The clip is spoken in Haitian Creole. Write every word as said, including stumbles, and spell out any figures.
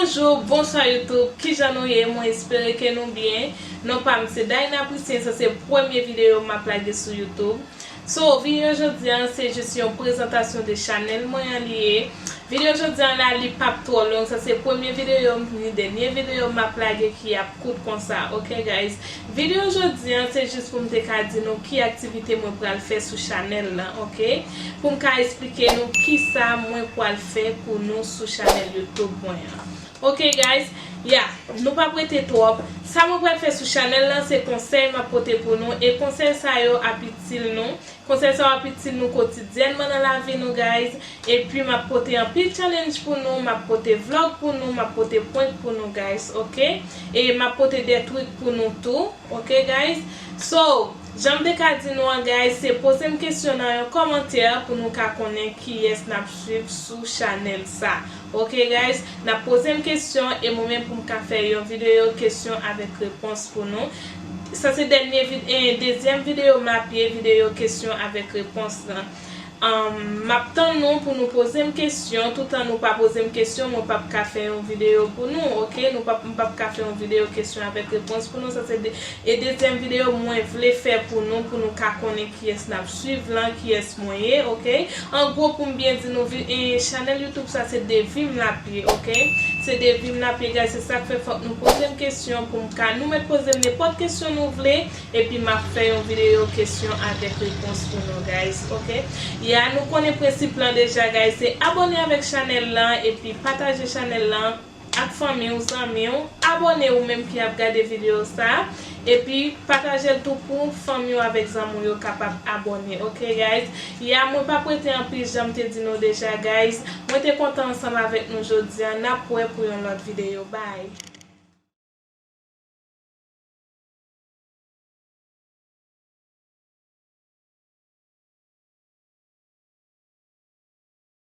Bonjou, bonswa YouTube, kijan nou ye? Mwen espere ke nou byen. Non pa m se Daina Priscien, sa se premye videyo m ap lage sou YouTube. So, videyo jodi an se jis yon prezantasyon de chanèl mwen an li ye. Videyo jodi an la li p ap twò long, sa se premye videyo m, ni dènye videyo m ap lage ki ap kout konsa, ok guys? Videyo jodi an se jis pou m te ka di nou ki aktivite mwen pral fè sou chanèl lan, ok? Pou m ka eksplike nou kisa mwen pral fè pou nou sou chanèl YouTube mwen an. Ok guys, ya, nou p ap rete twòp. Sa mwen pral fè sou chanèl lan se konsèy m ap pote pou nou, e konsèy sa yo ap itil nou. Konsèy sa yo ap itil nou kotidyènman nan lavi nou guys. Epi m ap pote anpil challenge pou nou, m ap pote vlog pou nou, m ap pote prank pou nou guys, ok? E m ap pote de trik pou nou tou, ok guys? So, jan m te ka di nou an guys, se poze m kesyon nan yon kòmantè pou nou ka konnen kiyès n ap swiv sou chanèl sa. Ok guys, n ap poze m kesyon e mwen menm pou m ka fè yon videyo kesyon avèk repons pou nou. Sa se dènye vid, eh, dezyèm videyo m ap ye, videyo kesyon avèk repons lan. Um, m ap tann nou pou nou poze m kesyon. Toutan nou pa poze m kesyon, mwen p ap ka fè yon videyo pou nou, ok? Nou p ap, m p ap ka fè yon videyo kesyon avèk repons pou nou. Sa se de, e dezyèm videyo mwen vle fè pou nou, pou nou ka konnen kiyès n ap swiv lan, kiyès mwen ye, ok? An gwo, pou m byen di nou, vi- e, chanèl YouTube sa se de vi m l ap ye, ok? Se de vi m l ap ye, guys, se sa k fè fòk nou poze m kesyon pou m ka, nou mèt poze m nenpòt kesyon nou vle, epi m ap fè yon videyo kesyon avèk repons pou nou, guys, ok? Ya, nou konnen prensip lan deja, guys, se abòne avèk chanèl lan, epi pataje chanèl lan ak fanmi w, zanmi w, abòne ou menm ki ap gade videyo sa, epi pataje l tou pou fanmi w avèk zanmi w yo kapab abòne, ok guys? Ya, mwen p ap rete anpil, jan m te di nou deja guys, mwen te kontan ansanm avèk nou jodi an, n ap wè pou yon lòt videyo, bye.